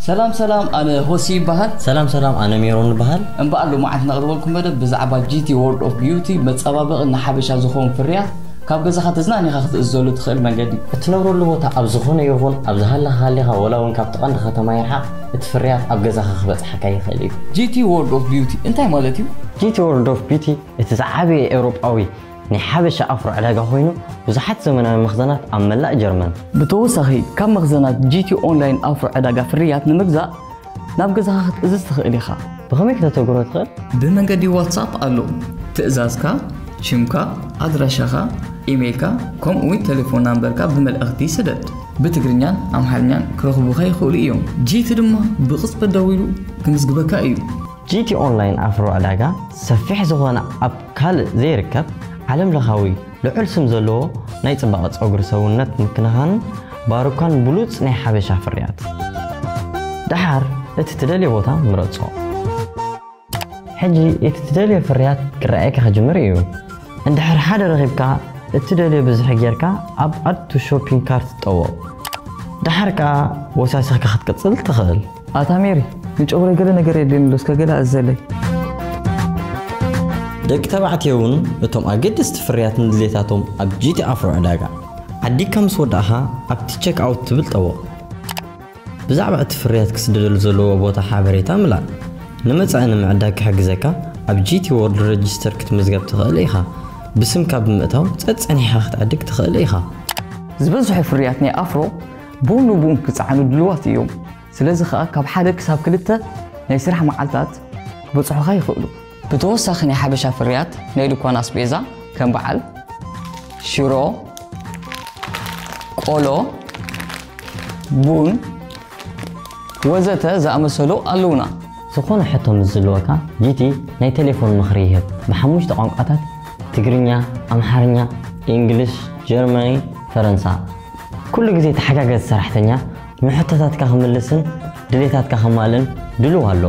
ሰላም ሰላም፣ ኣነ ሆሲ ይበሃል። ሰላም ሰላም፣ ኣነ ሜሮን ይበሃል። እምበኣር ሎማዓንቲ ነቕርበልኩም መደብ ብዛዕባ ጂ ቲ World of Beauty መጸባበቒ ንሓበሻ ዝኾን ፍርያት ካብ ገዛኻ ተዝናኒኻ ክትእዘሉ ትኽእል መንገዲ። እትነብረሉ ቦታ ኣብ ዝኾነ ይኹን ኣብ ዝሃለኻ ሃሊኻ ወላ እውን ካብቲ ቀንዲ ከተማ ይርሓቕ፣ እቲ ፍርያት ኣብ ገዛኻ ክበጽሓካ ይኽእል እዩ። ጂ ቲ World of Beauty እንታይ ማለት እዩ? ጂ ቲ World of Beauty እቲ ዝዓበየ ኤውሮጳዊ ናይ ሓበሻ ኣፍሮ ዕዳጋ ኮይኑ፣ ብዙሓት ዘመናዊ መኽዘናት ኣብ መላእ ጀርመን። ብተወሳኺ፣ ካብ መኽዘናት ጂ ቲ ኦንላይን ኣፍሮ ዕዳጋ ፍርያት ንምግዛእ ናብ ገዛኻ ክትእዝዝ ትኽእል ኢኻ። ብኸመይ ክተተግብሮ ትኽእል? ብመንገዲ ዋትሳፕ ኣሎ። ትእዛዝካ፣ ሽምካ፣ ኣድራሻኻ፣ ኢሜይልካ፣ ከምኡ እውን ቴሌፎን ናምበርካ ብመልእኽቲ ስደድ። ብትግርኛን ኣምሓርኛን ክረኽቡኻ ይኽእሉ እዮም። ጂ ቲ ድማ ብቕጽበት ደዊሉ ክምዝግበካ እዩ። ጂ ቲ ኦንላይን ኣፍሮ ዕዳጋ ሰፊሕ ዝኾነ ኣብ ካልእ ዘይርከብ ዓለም ለኻዊ ልዑል ስም ዘለዎ ናይ ጽባቐ ጸጉሪ ሰውነት ምክንኻንን ባሩካን ብሉጽ ናይ ሓበሻ ፍርያት። ደሓር እቲ ትደልዮ ቦታ ምረጾ። ሕጂ እቲ ትደልዮ ፍርያት ክረኣየካ ክጅምር እዩ። እንድሕር ሓደ ረኺብካ፣ እትደልዮ ብዝሒ ጌርካ ኣብ ኣድ ቱ ሾፒንግ ካርት ጠውቕ። ደሓር ከኣ ወሳሲኽካ ክትቅጽል ትኽእል። ኣታ ሜሪ፣ ንጨጉረይ ገለ ነገር የድልየኒ ኣሎ፣ እስከ ገለ ኣዘለይ። ደቂ ተባዕትዮ እውን እቶም ኣገደስቲ ፍርያት ንድሌታቶም ኣብ ጂ ቲ ኣፍሮ ዕዳጋ። ዓዲግካ ምስ ወዳእኻ ኣብቲ ቸክ ኣውት ትብል ጠውቕ። ብዛዕባ እቲ ፍርያት ክስደደሉ ዘለዎ ቦታ ሓበሬታ ምላእ። ንመጻኢ ንምዕዳግ ክሕግዘካ ኣብ ጂ ቲ ወርልድ ረጅስተር ክትምዝገብ ትኽእል ኢኻ። ብስምካ ብምእታው ጸጸኒሕካ ክትዕድግ ትኽእል ኢኻ። ዝበዝሑ ፍርያት ናይ ኣፍሮ ቡን ንቡን ክጸዓኑ ድልዋት እዮም። ስለዚ ኸኣ ካብ ሓደ ክሳብ ክልተ ናይ ስራሕ መዓልታት ክበጽሑኻ ይኽእሉ። ብተወሳኺ ናይ ሓበሻ ፍርያት ናይ ድኳን ኣስቤዛ ከም በዓል ሽሮ፣ ቆሎ፣ ቡን ወዘተ ዝኣመሰሉ ኣለዉና። ዝኾነ ሕቶ ምስ ዝህልወካ ጂ ቲ ናይ ቴሌፎን ምኽሪ ይህብ። ብሓሙሽተ ቋንቋታት ትግርኛ፣ ኣምሓርኛ፣ ኢንግሊሽ፣ ጀርመኒ፣ ፈረንሳ። ኩሉ ግዜ ተሓጋጋዚ ሰራሕተኛ ንሕቶታትካ ክምልስን ድሌታትካ ከማልእን ድሉው ኣሎ።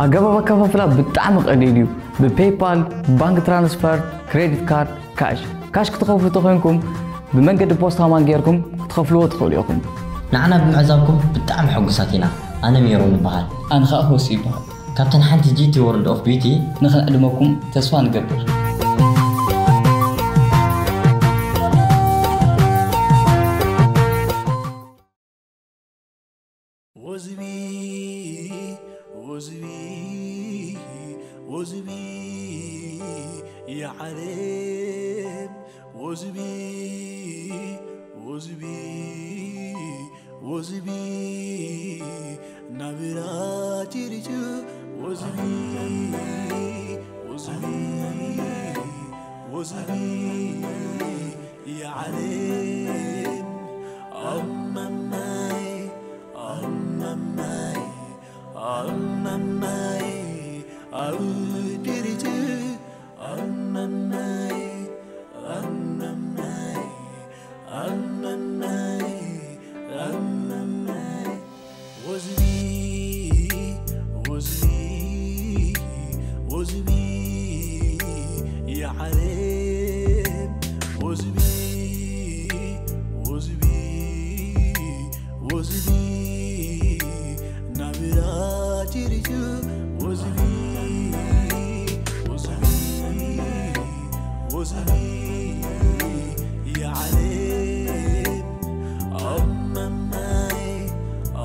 ኣገባብ ኣከፋፍላ ብጣዕሚ ቀሊል እዩ። ብፔይፓል፣ ባንክ ትራንስፈር፣ ክሬዲት ካርድ፣ ካሽ። ካሽ ክትኸፍሉ ተኾይንኩም ብመንገዲ ፖስታ ማን ጌርኩም ክትኸፍልዎ ትኽእሉ ኢኹም። ንዓና ብምዕዛብኩም ብጣዕሚ ሕጉሳት ኢና። ኣነ ሜሮን ይበሃል። ኣነ ኸኣ ሆሲ ይበሃል። ካብተን ሓንቲ ጂ ቲ ወርልድ ኦፍ ቢዩቲ ንኽንዕድመኩም ተስፋ ንገብር። ወዝቢ፣ ወዝቢ፣ ወዝቢ፣ የዓለም ወዝቢ፣ ወዝቢ፣ ወዝቢ፣ ናብራ ቲሪቱ ወዝቢ፣ ወዝቢ፣ ወዝቢ፣ የዓለም ኣማማይ፣ ኣማማይ፣ ኣማማይ፣ ኣውድሪቱ ኣማማይ፣ ኣማማይ፣ ኣማማይ፣ ኣማማይ። ወዝቢ፣ ወዝቢ፣ ወዝቢ፣ የዓለም ወዝቢ፣ ወዝቢ፣ ወዝቢ፣ ናብራ ቲሪቱ ወዝቢ፣ ወዝቢ፣ ወዝቢ፣ የዓለም ኣማማይ፣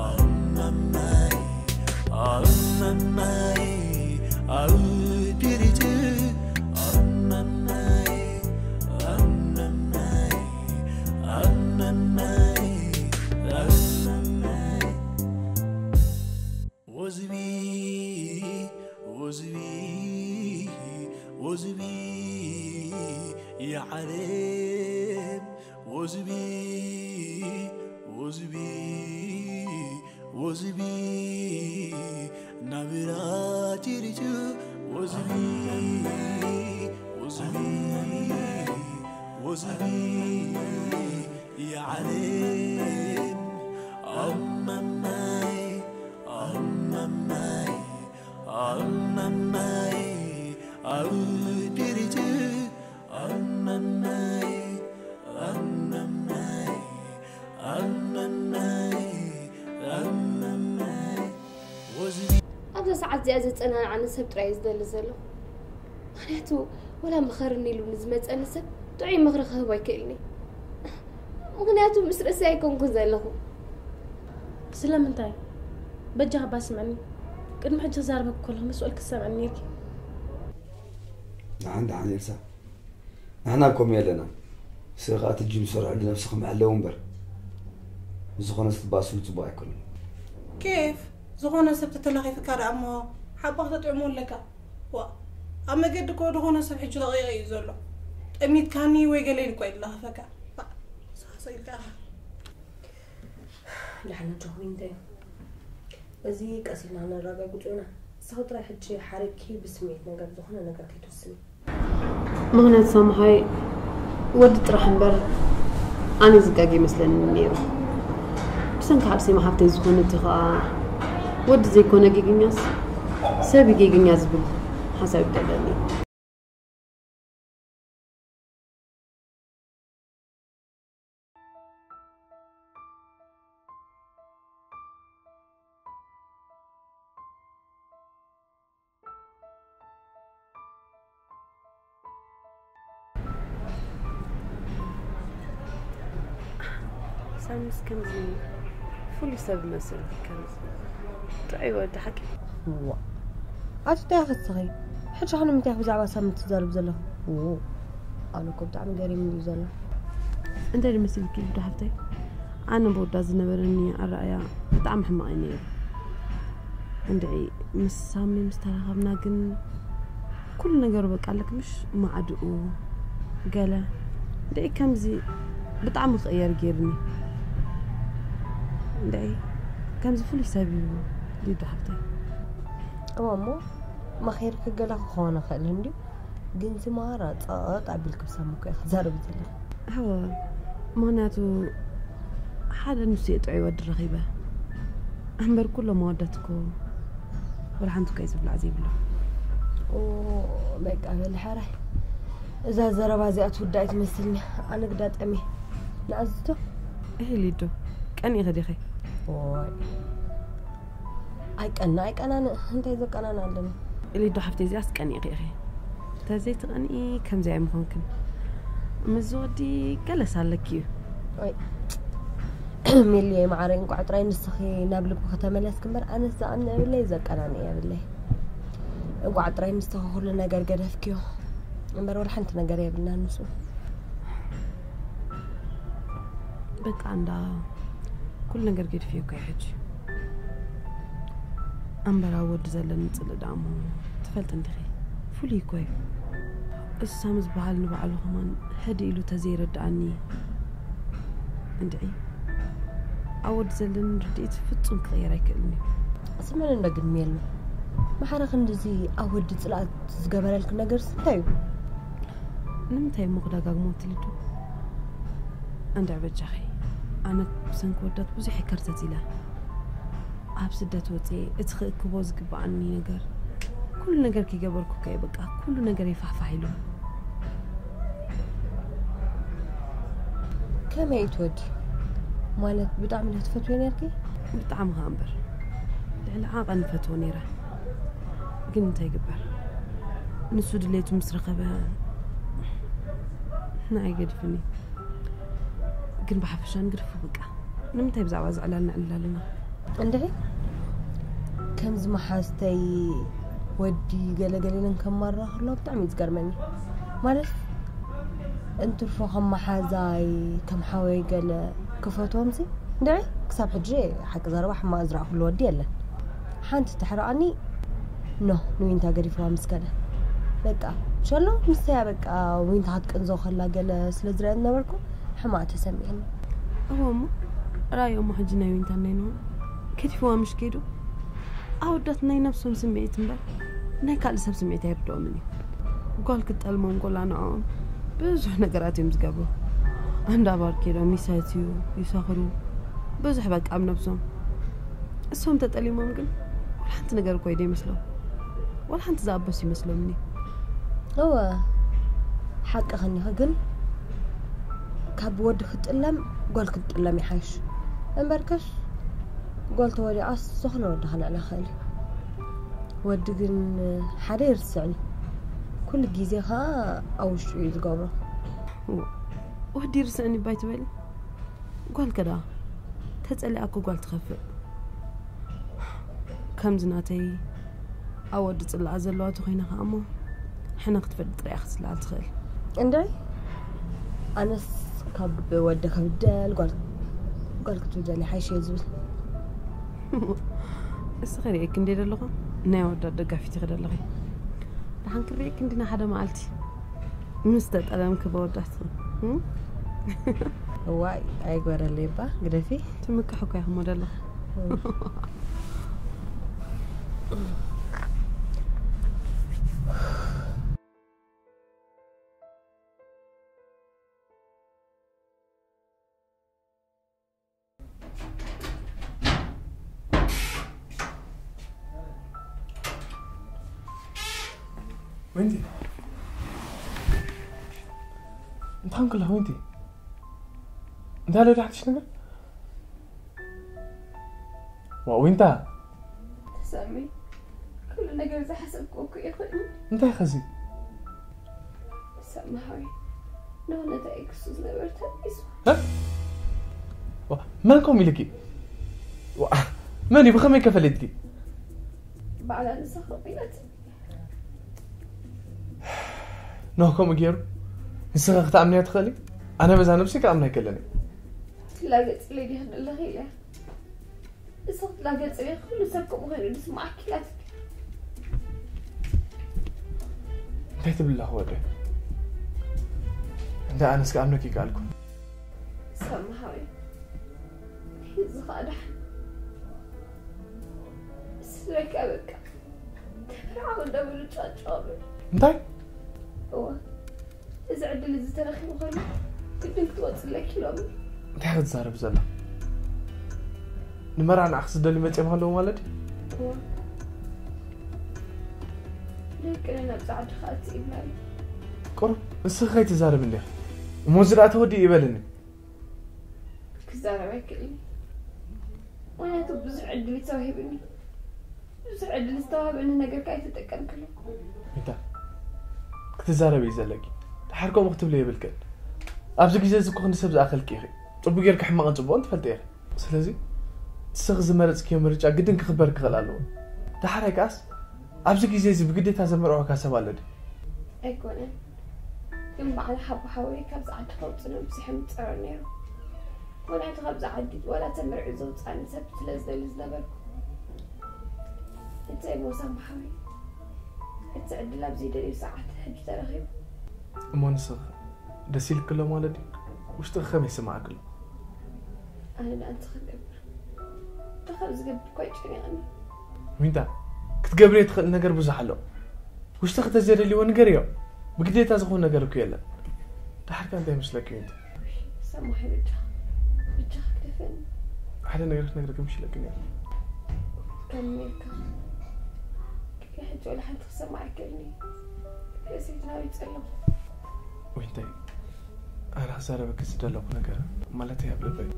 ኣማማይ፣ ኣማማይ፣ ኣውድሪቱ ኣማማይ፣ ኣማማይ፣ ኣማማይ፣ ኣማማይ። ወዝቢ፣ ወዝቢ፣ ወዝቢ፣ የዓለም ወዝቢ፣ ወዝቢ፣ ወዝቢ፣ ናብራ ቲሪቱ ወዝቢ፣ ወዝቢ፣ ወዝቢ፣ የዓለም ኣማማይ፣ ኣማማይ፣ ኣማማይ፣ ኣውድሪቱ ኣማማይ፣ ኣማማይ፣ ኣማማይ፣ ኣዝያ ዘጸናንዓኒ ሰብ ጥራይ እዩ ዝደሊ ዘለኹ። ምኽንያቱ፣ ወላ ምኸርኒ ኢሉ ንዝመጸኒ ሰብ ጥዑይ ምኽሪ ክህቦ ኣይክእልኒ። ምኽንያቱ፣ ምስ ርእሰይ ኣይኮንኩን ዘለኹ። ስለምንታይ? በጃኻ እባ ስምዕኒ። ቅድሚ ሕጂ ክዛረበኪ ከለኹ መስዋእል ክትሰምዕኒ ነይርኪ። ደሓን፣ ደሓን ኤልሳ። ንሕና ከምኡ የለና። ንስኺ ከኣ ትጅም ዝሰርሐሉ ነብስኺ መሐለዊ እምበር። ብዝኾነ ስትባስሉ ጽቡቕ ኣይኮነን። ኬፍ ዝኾነ ሰብ ተተላኺፍካ ደኣ እሞ ሓባኽ ተጥዕሞ ኣለካ። ዋ፣ ኣብ መገዲ እኮ ዝኾነ ሰብ ሕጂ ለቒቐ እዩ ዘሎ። ጠሚትካኒ ወይ ገለ ኢሉ እኮ ይላኸፈካ። ባ፣ ሳሰ ኢልካ ኢኻ። ደሓን ኣጆኹም እንታይ እዩ? እዚ ቀስ ኢልና ነረጋግጾ ኢና። ንስኺ ጥራይ ሕጂ ሓሪቕኪ ብስምዒት ነገር ዝኾነ ነገር ከይትወስኒ። ምኽንያቱ ሳምሃይ ወዲ ጥራሕ እምበር ኣነ ዝጋገ ይመስለኒ ነይሩ። ብሰንኪ ኣርሴማ ሓብተይ ዝኾነ እቲ ኸኣ ወዲ ዘይኮነ ጌገኛስ ሰብ እዩ ጌገኛ ዝብል ሓሳብ ይደለኒ። ሳሚስ ከምዚ ፍሉይ ሰብ ይመስል፣ ከምዚ ጥዑይ ወዲ ሓቂ። ዋ፣ ኣቲ እንታይ ክትስኺ? ሕጂ ኸ ንምንታይ ኢኺ ብዛዕባ ሳሚ ትዛረቢ ዘለኺ? ዎ፣ ኣነ እኮ ብጣዕሚ ገሪሙኒ እዩ ዘሎ። እንታይ ድመስልኪ ልዱ ሓፍተይ? ኣነ ብወዳ ዝነበረኒ ኣረኣያ ብጣዕሚ ሕማቕ እዩ ነይሩ። እንድዒ ምስ ሳሚ ምስ ተራኸብና ግን ኩሉ ነገሩ በቃ ኣለክ ምሽ ማዕድኡ ገለ እንድዒ ከምዚ ብጣዕሚ ክቕየር ገይርኒ። እንድዒ ከምዚ ፍሉይ ሰብ እዩ ሊዱ ሓፍተይ። እወ እሞ መኺርኪ ገለ ክኸውን ይኽእል እንድዩ፣ ግን እዚ ማራ ጸቕጥ ኣቢልኪ ብሳሚ እኮ ኢኺ ትዛረቢ ዘለኺ። እወ፣ ምኽንያቱ ሓደ ንሱ እየ ጥዑይ ወዲ ረኺበ። እምበር ኩሎም ኣወዳት እኮ ወላ ሓንቲ እኮ እዩ ዝብላዕ ዘይብሎም። ኦ፣ በቃ በሊ ሕራይ። እዛ ዘረባ እዚኣ ትውዳእ ትመስልኒ። ኣነ ግዳ ጠምየ። ንኣዝቶ? እህ ሊዱ፣ ቀኒእኺ ዲኺ? ኦይ። ኣይቀና፣ ኣይቀናን፣ እንታይ ዘቀናን ኣለኒ? ሊዱ ሓፍተይ እዚኣስ ቀኒእኺ ኢኺ። ተዘይትቐንኢ ከምዚ ኣይምኾንክን። ምስዚ ወዲ ገለስ ኣለኪ እዩ። ኦይ። ሜልየይ መዓረይ፣ እንቋዕ ጥራይ ንስኺ ናብ ልቢ ከተመለስኪ እምበር፣ ኣነስ ዘቐንእ የብለይ፣ ዘቀናንእ የብለይ። እንቋዕ ጥራይ ንስኺ ኩሉ ነገር ገደፍክዮ እምበር፣ ወላ ሓንቲ ነገር የብልናን ንሱ። በቃ እንዳ ኩሉ ነገር ገድፍዮ እኮ እየ ሕጂ። እምበር ኣብ ወዲ ዘለኒ ጽልኢ ደኣ እሞ ትፈልጢ እንዲኺ፣ ፍሉይ እኮ እዩ። እሱ ሳሚ ዝበሃል ንባዕሉ ከማን ህድእ ኢሉ ተዘይረድኣኒ፣ እንድዒ ኣብ ወዲ ዘለኒ ርድኢት ፍጹም ክቕየር ኣይክእልን እዩ። ስምዕኒ እንዶ ግን ሜሉ፣ ማሕረ ክንድዚ ኣብ ወዲ ጽልኣት ዝገበረልኪ ነገርስ እንታይ እዩ? ንምንታይ እሞ ክደጋግሞ ትልዱ? እንድዒ በጃኺ፣ ኣነ ብሰንኪ ወዳት ብዙሕ ይከርተት ኢለ። ኣብ ስደት ወፅየ እቲ ክእክቦ ዝግበኣኒ ነገር ኩሉ ነገር ከይገበርኩ ከየ በቃ ኩሉ ነገር ይፋሕፋሕ ኢሉ። ከመይ እዩ ትወዲ? ማለት ብጣዕሚ ዶ ትፈትዎ ነርኪ? ብጣዕሚ ከዓ እምበር ልዕሊ ዓቐን ፈትዎ ነይረ። ግን እንታይ ይግበር፣ ንሱ ድሌቱ ምስ ረኸበ ንዓይ ገድፍኒ። ግን ብሓፈሻ ንግድፎ በቃ። ንምንታይ ብዛዕባ እዚ ዕላል ነዕልል ኣለና? እንድዒ ከምዚ መሓዝተይ ወዲ ገለገለ ኢለን ከማራ ከለዋ ብጣዕሚ እዩ ዝገርመኒ። ማለት እንትርፎ ከም መሓዛይ ከም ሓወይ ገለ ክፈትዎምሲ እንድዒ ክሳብ ሕጂ ሓቂ ዘረባ ሕማቕ ዝረኣኹሉ ወዲ የለን። ሓንቲ ትሕርኣኒ ኖ ንዊንታ ገዲፍዋ ምስ ከደ በቃ ሸሎ ምስተያ በቃ ዊንታ ክትቅንዞ ከላ ገለ ስለ ዝረአ ነበርኩ ሕማቕ ተሰሚዕኒ። እሞ ራእዮ እሞ ሕጂ ናይ ዊንታ ናይ ኖ ገዲፍዋ ምሽ ከይዱ ኣወዳት ናይ ነብሶም ስምዒት እምበር ናይ ካልእ ሰብ ስምዒት ኣይርድኦምን እዩ። ጓል ክትጠልሞም ጎላ ንዕኦም ብዙሕ ነገራት እዮም ዝገብሩ። እንዳ ባር ከይዶም ይሰትዩ፣ ይሰኽሩ፣ ብዙሕ በቃ ኣብ ነብሶም። እሶም ተጠሊሞም ግን ወላ ሓንቲ ነገር እኮ እዩ ዘይመስሎም። ወላ ሓንቲ ዝኣበሱ ይመስሎምኒ። እወ ሓቅኽን ኢኺ፣ ግን ካብ ወዲ ክትጥለም ጓል ክትጥለም ይሓይሽ። እምበርከስ ጓል ተወዲቓስ ዝኾነ ወዲ ክልዕላ ይኽእል እዩ። ወዲ ግን ሓደ ይርስዕኒ፣ ኩሉ ግዜ ኸኣ ኣብ ውሽጡ እዩ ዝገብሮ። ወዲ ይርስዕኒ ባይ ትበሊ? ጓል ከዳ ተጸሊኣ እኮ ጓል ትኸፍእ። ከምዚ ናተይ ኣብ ወዲ ጽላኣ ዘለዋ ተኾይና ኸኣ እሞ ሕነ ክትፈዲ ጥራይ ክትስላል ትኽእል። እንድዒ ኣነስ ካብ ወዲ ክብደል ጓል ጓል ክትብደል ይሓይሽ እየ ዝብል። እስኺ ርእየኪ እንደ ዘለኹ ናይ ኣወዳት ደጋፊት ኢኺ ዘለኺ። ደሓን ክርእየኪ እንዲና ሓደ መዓልቲ ምስ ተጠለምኪ በወዳት። እም? እዋይ ኣይግበረለይ እባ ግደፊ። ትምክሒ እኮ ኢኺ እሞ ዘለኺ። ወይንቲ እንታይ ኾንክ ኣለኻ ወይንቲ? እንታይ ኣሎ ዳሕትሽ ነገር? ዋ ወይንታ ሳሚ፣ ኩሉ ነገር ዝሓሰብኩ እኮ ይኹን። እንታይ ኸዚ? ሳሚ ሓወይ፣ ንእውነት ኣይክሱ ዝነበረ ተቢሱ። እ? ዋ፣ መን ከምኡ ኢልኪ? ዋ፣ መን እዩ? ብኸመይ ከፈለጥኪ? ባዕላ ንሳ ከቢላት። ኖህ ከምኡ ገይሩ ንስኻ ክትኣምንያ ትኽእሊ? ኣነ በዛ ነብሲ ክኣምና ኣይከለኒ። ትላገጽለይ ዲኻ ዘለኺ ኢለ። ንስኺ ትላገጽለይ ኩሉ ሰብ ከምኡ ኮይኑ ዝስምዓኪ ኢላትኒ። እንታይ ትብል ኣለኻ ወደይ? እንዳ ኣነስ ክኣምነኪ ይከኣልኩ። ሳሚ ሓወይ፣ እዚ ኸኣ ደሓን። ስለካ በቃ ተፈራዓው እንዳበሉ ጫጫ በሉ። እንታይ? እወ፣ እዚ ዕድል እዚ ተረኺቡ ከሎ ግድን ክትወጽእ ኣለኪ ኢሎምኒ። እንታይ ክትዛረብ ዘላ? ንመርዓ ንዓኽ ዝደልዩ መጺኦም ኣለዉ ማለት ድዩ? እወ፣ ደቅነ ናብዛ ዓዲ ክኣቲ ይብላ እዩ። ቁሩብ ንስኺ ከይትዛረብ እንዲኻ። እሞ እዚ ደኣ ተወዲኡ ይበልኒ። ክዛረብ ኣይክእልን። ምኽንያቱ ብዙሕ ዕድል እዩ ተዋሂብኒ። ብዙሕ ዕድል ዝተዋህበኒ ነገር ከኣ ኣይተጠቀምክሉ። ሚታ፣ ክትዛረቢ እዩ ዘለኪ። ድሓር ከምኡ ክትብሊ የብልክን። ኣብዚ ግዜ እዚ እኮ ክንዲ ሰብ ዝኣኸልኪ ኢኺ። ጽቡቕ ጌርኪ ሕማቕን ጽቡቕን ትፈልጢ ኢኺ። ስለዚ ንስኺ ዝመረጽክዮ ምርጫ ግድን ክኽበር ክኽእል ኣለዎ። ዳሕራይ ከኣስ ኣብዚ ግዜ እዚ ብግዴታ ዘመርዕወካ ሰብ ኣሎ ድዩ? ኣይኮነን፣ ግን በዓል ሓቦ ሓወይ ካብዚ ዓዲ ከውፅእኒ ብዙሕ ይምፅረር ነይሩ። ምኽንያቱ ካብዚ ዓዲ ዋላ ተመርዒ ዘውፅኣኒ ሰብ ስለ ዝደሊ ዝነበርኩ። እንታይ ሞሳ ሓወይ፣ እቲ ዕድል ኣብ ዘይደልዮ ሰዓት ሕጂ ተረኺቡ። እሞ ንስኺ ደስ ኢልኪ ኣሎ ማለት ድዩ? ውሽጥኺ ከመይ ይስምዓኪ ኣሎ? ኣነ ደኣ እንታይ ክገብር? እንታይ ከም ዝገብር እኳ ይጨኒቕኒ። ዊንታ፣ ክትገብርዮ ትኽእል ነገር ብዙሕ ኣሎ። ውሽጥኺ ተዘይደልይዎ ንገርዮ። ብግዴታ ዝኾን ነገር እኮ የለን። ድሓርካ እንታይ ይመስለኪ ዊንታ? ሰማሒ ብቻ፣ ብቻ ክትፍን። ሓደ ነገር ክነግረኪ ምሽ ኢለኪ ነይረ። ከመይካ? ሕጂ ወላ ሓንቲ ክሰማዕ ኣይክእልኒ። ርእሰይ ናበይ ጸለኹ? ዊንታይ፣ ኣነ ክዛረበኪ ዝደለኹ ነገር ማለት ኣብ ልበይ።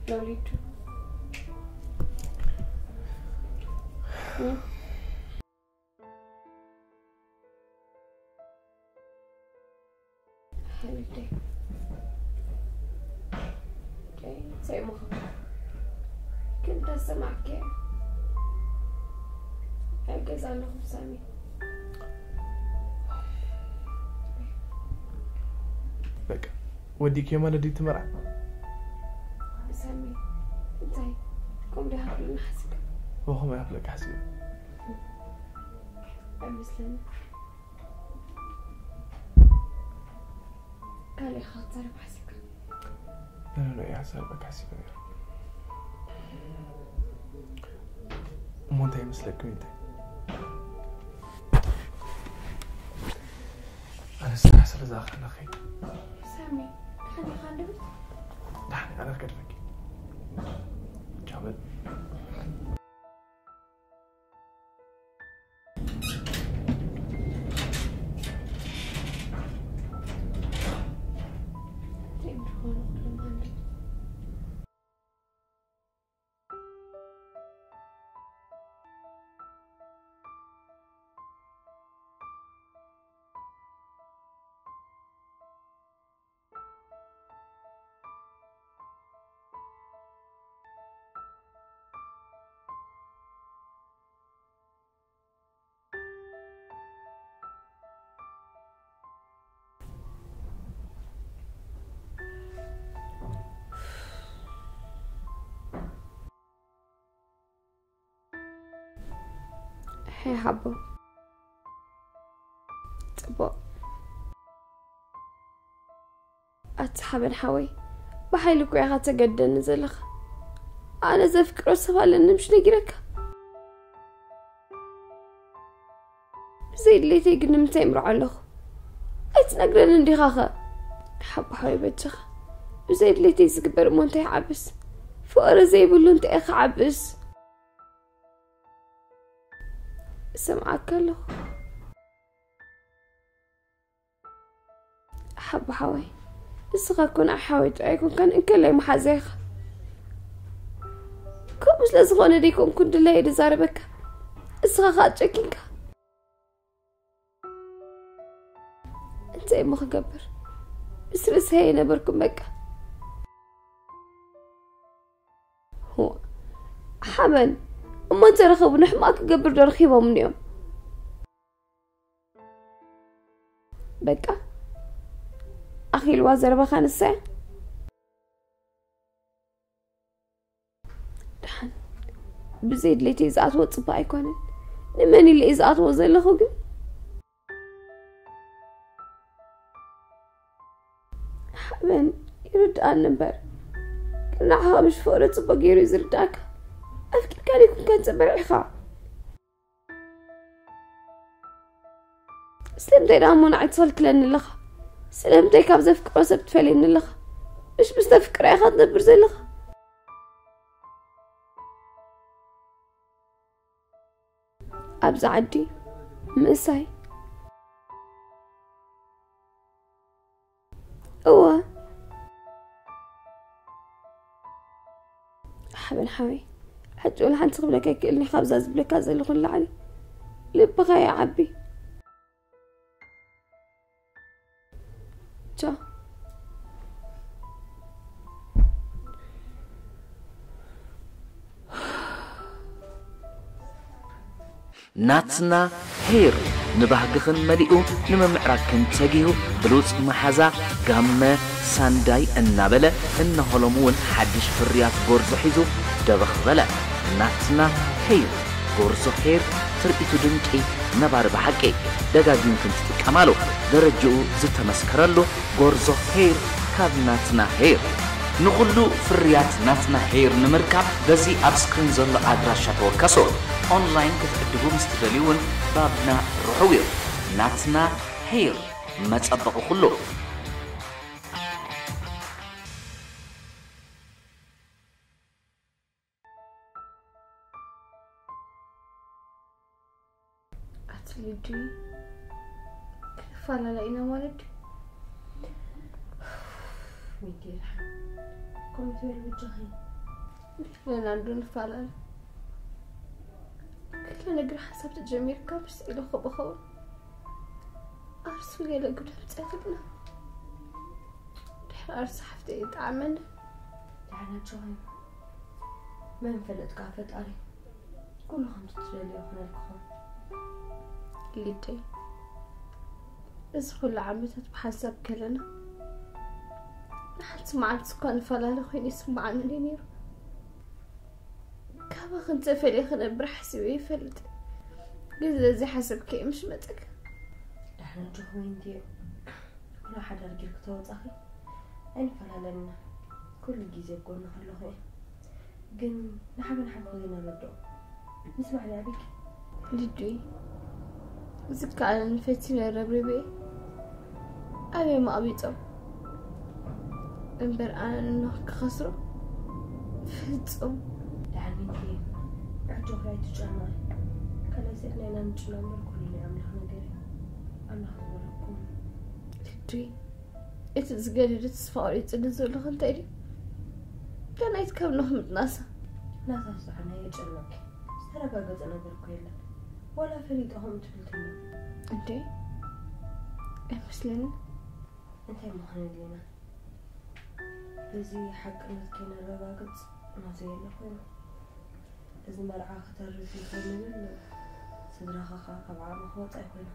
ሎሊቱ። ሓሊፍደይ። ደይ፣ ሰይሞኸ። ግን ተሰማዕከ። ኣብ ገዛ ኣለኹ ሳሚ። በቃ፣ ወዲእክዮ ማለት ድዩ እቲ መርዓ? ሳሚ፣ እንታይ? ከምኡ ዶ ይሃብለና ሓሲብካ? ወኸም ኣይሃብለካ ሓሲበ። ኣይመስለኒ። ካልእ ኢኻ ክትዛረብ ሓሲብካ? ንንኡ እያ ክዛረበካ ሓሲበ ነይረ። እሞ እንታይ ይመስለኪ ዊንታይ? ኣነ ስራሕ ስለ ዝኣኸለኺ። ሳሚ፣ ተኸኒኻ እንድብል? ዳሕኒ ኣነ ክገድፈኪ። ቻው በል። ሃይ ሓቦ። ጽቡቕ። ኣቲ ሓበን ሓወይ፣ ብሓይሊ እኮ ኢኻ ተገደኒ ዘለኻ። ኣነ ዘፍቅሮ ሰብ ኣለኒ ምሽ ነጊረካ። ብዘይ ድሌተይ ግን ንምንታይ እምርዖ ኣለኹ? ኣይትነግረኒ እንዲኻ ኸ? ሓቦ ሓወይ በጃኻ። ብዘይ ድሌተይ ዝግበር እሞ እንታይ ይዓብስ? ፍቕሪ ዘይብሉ እንታይ ኢኻ ዓብስ? እሰምዓካ ኣለኹ። ሓቦ ሓወይ፣ ንስኻ እኮ ንዓይ ሓወይ ጥራይ ኣይኮንካን፣ እንከላይ መሓዛ ኢኻ። ከምኡ ስለ ዝኾነ ደይኮንኩን ድላየ ዝዛረበካ፣ ንስኻ ኸኣ ጨኪንካ። እንታይ እሞ ክገብር? ምስ ርእሰይ ኣይነበርኩን በቃ። ሁ፣ ሓበን፣ እሞ እንተረኸቡ ንሕማቕ ክገብር ዶ ረኺቦም እኒኦም? በቃ፣ ኣኺልዋ ዘረባኻ ንሳ እያ። ደሓን፣ ብዘይ ድሌተይ ዝኣትዎ ጽቡቕ ኣይኮነን። ንመን ኢለ እየ ዝኣትዎ ዘለኹ ግን? ሓበን፣ ይርድኣኒ እምበር፣ ግን ንዓኻ ምሽ ፍቕሪ ጽቡቕ ገይሩ እዩ ዝርድኣካ። ኣፍቂርካ ደይኮንካ እንተ በርዒኻ። ስለምንታይ ደኣ እሞ ንዓይ ትኸልክለኒ ኣለኻ? ስለምንታይ ካብ ዘፍቅሮ ሰብ ትፈልየኒ ኣለኻ? ምሽ ምስ ተፍቅሮ ኢኻ ትነብር ዘለኻ? ኣብዚ ዓዲ ምእሳይ። እወ። ሓበን ሓወይ፣ ሕጂ ወላ ሓንቲ ክብለካ ኣይክእልን እየ፣ ካብዛ ዝብለካ ዘለኹ ንላዕሊ ልብኻ ይዓቢ። ቻው። ናትና ሄር ንባህግኽን መሊኡ ንምምዕራግክን ተጊሁ ብሉጽ መሓዛ ጋመ ሳንዳይ እናበለ እነሆ ሎሚ እውን ሓድሽ ፍርያት ጎርዞ ሒዙ ደበኽ በለ። ናትና ሄር ጎርዞ ሄር ትርኢቱ ድንቂ ነባሪ ብሓቂ ደጋጊምክን ትጥቀማሉ ደረጅኡ ዝተመስከረሉ ጎርዞ ሄር ካብ ናትና ሄር። ንኹሉ ፍርያት ናትና ሄር ንምርካብ በዚ ኣብ ስክሪን ዘሎ ኣድራሻ ተወከሱ። ኦንላይን ክትዕድጉ ምስ ትደልዩ እውን ባብና ርሑው እዩ። ናትና ሄር መጸበቒ ኩሉ። ኣቲ ሊዲ ክንፈላለ ኢና ማለት ድዩ? ሚኪኤል ከምኡ ትበል ብጃኺ ለናንዶ ንፈላለ ክለ ነገር ሓሳብ ተጀሚርካ ምስ ኢለ ክብኸውን ኣርሱ ገለ ግደ ምፅያትብና ድሕሪ ኣርሱ ሓፍተ ይጣዕመኒ። ዳሕና ጆኸይ መን ፈለጥካ ፈጣሪ ኩሉ ከምቲ ትደልዮ ክነልክኾም። ሊደይ እዚ ኩሉ ዓመታት ብሓንሳብ ከለና ንሓንቲ መዓልቲ እኳ ንፈላለ ኮይኑ ይስምዓኒ ድዩ ነይሩ? ካባኺ እንተፈልየ ክነብር ሓሲበ ይፈልጥ ግን ስለዚ ሓሰብከ ምሽ መፀካ። ዳሕና ጆኸይ እንድዮ ኩሉ ሓዳር ጌርኪ ተወፃኺ ኣይንፈላለን ኢና። ኩሉ ግዜ ኣብ ጎንኺ ኣለኹ እየ። ግን ንሓበን ሓብኺ ዘይነረድኦ ምስማዕ ዶ ኣበይኪ? ሊዱይ ዝከኣለኒ ፈቲነ ረብሪበ እየ። ኣበይ መቕቢጦም እምበር ኣነ ንኖህ ክኸስሮ ፍጹም። ዳሕን ሚኪ ኣጆኺ ኣይትጨነቒ። ካልኣይ ስእሊ ናይና ምጭና እምበር ኩሉ ናይ ኣምላኽ ነገር እዩ። ኣምላኽ ዝበለኩም። ሊዱይ እቲ ዝገደደ ተስፋ ቆሪፅኒ ዘለኹ እንታይ ድዩ? ገና ኣይትከብንኹም ናሳ። ናሳ ስጥዓና የጨነቂ ዝተረጋገፀ ነገር እኮ የለን። ዋላ ፈሊጠ ከምኡ ትብል ትህሉ። እንዴ ኣይመስለንን። እንታይ ምዃን ኣድሊና በዚ ሓቅነት ከይነረጋግፅ ናዘ የለ ኮይኑ እዚ መርዓ ክተርፍ እዩ ከንብል ስድራኻ ከዓ ካብ ዓቕሚ ክወፃ ኣይኮይኑ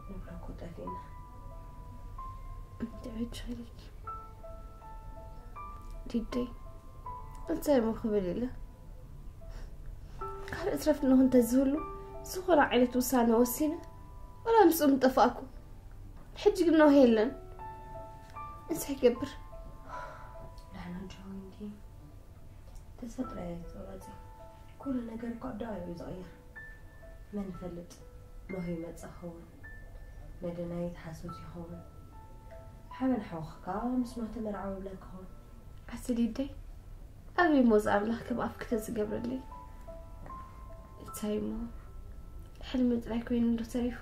ንብሎ እኮ ጠፊእና። እንታይ ዕጅ ኢልኪ ሊደይ እንታይ እሞ ክብል ኢለ ካልእ ትረፍንኹ እንተዝህሉ ዝኾነ ዓይነት ውሳነ ወሲነ፣ ወላ ምስኡ ምጠፋእኩ። ሕጂ ግን ነውሄ የለን። እንታይ ይገብር? ደሕና ጆ፣ እንዲ ተሰጥረ ተወራፂ። ኩሉ ነገር እኮ ኣብ ደቓይቕ እዩ ዝቕየር። መን ይፈልጥ? ኖህ ይመጽእ ይኸውን፣ መደናይት ሓሶት ይኸውን፣ ሓበን ሓውኽካ ምስ ኖህ ተመርዓወ ይብለካ ይኸውን። ኣቲ ሊደይ፣ ኣበይ እሞ እዚ ኣምላኽ ከም ኣፍኪ ተዝገብረለይ? እንታይ እሞ ሕልሚ ጥራይ ኮይኑ እንዶ ተሪፉ።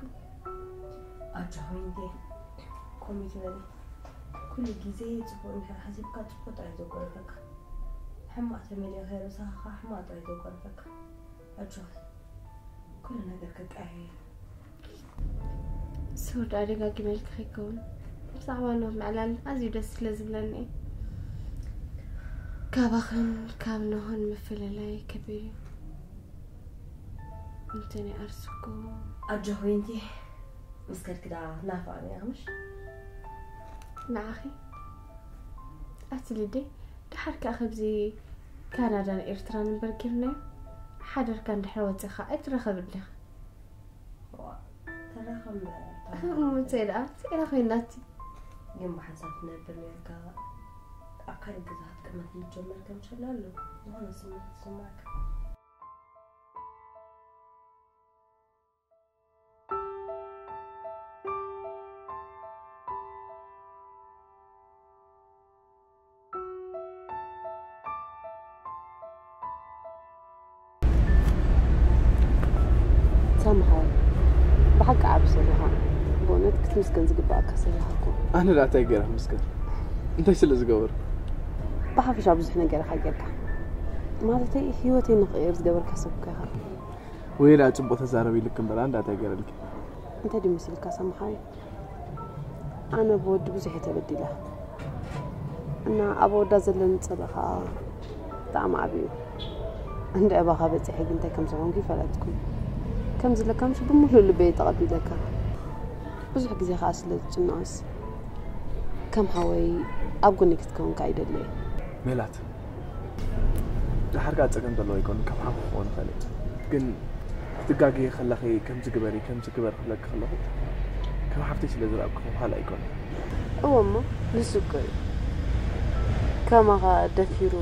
ኣጆኺ እንዴ፣ ከምኡ ትበሊ። ኩሉ ግዜ ጽቡቕ እንድሕር ሓሲብካ ጽቡቕ ጥራይ ዘጓንፈካ፣ ሕማቕ ተመልዮ ከይረሳኻ ከኣ ሕማቕ ጥራይ ዘጓንፈካ። ኣጆኺ፣ ኩሉ ነገር ክቀያየር እዩ። ሶር ደኣ ደጋጊመልኪ ከይከውን ብዛዕባ ኖህ ምዕላል ኣዝዩ ደስ ስለ ዝብለኒ እዩ። ካባኽን ካብ ኖህን ምፍልላይ ከቢድ እዩ። እንተ ናይ ኣርስኮ ኣጆኺ ወይንቲ፣ ምስ ከድኪ ደኣ ናፋቕኒ ኢኻ ምሽ? ንዓኺ ኣቲ ሊደይ፣ ደሓር ከኣ ከምዚ ካናዳን ኤርትራን እምበር ጌርናዮ፣ ሓደርካ እንድሕር ወጺኻ ኣይትራኸብን ዲኻ? ዋ፣ ተራኸብ እምበር። እሞ እንታይ ደኣ ስኢና ኮይና ኣቲ። ግን ብሓንሳብ ትነብር ኔርካ፣ ኣብ ካልእ ገዛ ክትቅመጥ ምጀመርካ ምሸላ ኣሎ፣ ዝኾነ ስምዒት ይስማዕካ። ሳሚ ሓወይ፣ ብሓቂ ዓቢ ሰብ ኢኻ። ብእውነት ክትምስገን ዝግብኣካ ሰብ ኢኻ እኮ። ኣነ ደኣ እንታይ ገይረ ክምስገን? እንታይ ስለ ዝገበርኩ? ብሓፈሻ ብዙሕ ነገር ኢኻ ጌርካ። ማለተይ፣ ህይወተይ ንኽቕይር ዝገበርካ ሰብ እኮ ኢኻ። ወይላ ጽቡቕ ተዛረብ ኢልኪ እምበር፣ ኣነ ደኣ እንታይ ገይረልኪ? እንታይ ድዩ መሲልካ ሳሚ ሓወይ? ኣነ ብወዲ ብዙሕ እየ ተበዲለ እና ኣብ ኣወዳ ዘለኒ ጸልኢ ኸኣ ብጣዕሚ ዓብዩ እዩ። እንድዒ ኣባኻ በጺሐ ግን እንታይ ከም ዝኾንኩ ይፈለጥኩ። ከምዚ ኢለካ ምሽ ብምሉእ ልበይ እየ ተቐቢለካ። ብዙሕ ግዜ ኸኣ ስለ ዝጭነቕስ ከም ሓወይ ኣብ ጎኒ ክትከውን ከኣ ይደሊ እየ። ሜላት፣ ደሓር ከኣ ጸገም ዘለዎ ኣይኮነን፣ ከም ሓው ክኸውን ይኽእል እየ። ግን ክትጋገዪ ከለኺ ከምዚ ግበሪ፣ ከምዚ ግበሪ ክብለኪ ከለኹ ከም ሓፍተይ ስለ ዝረኣኩኺ ካልእ ኣይኮነን። እወ እሞ ንሱ እኮ እዩ። ከማኻ ደፊሩ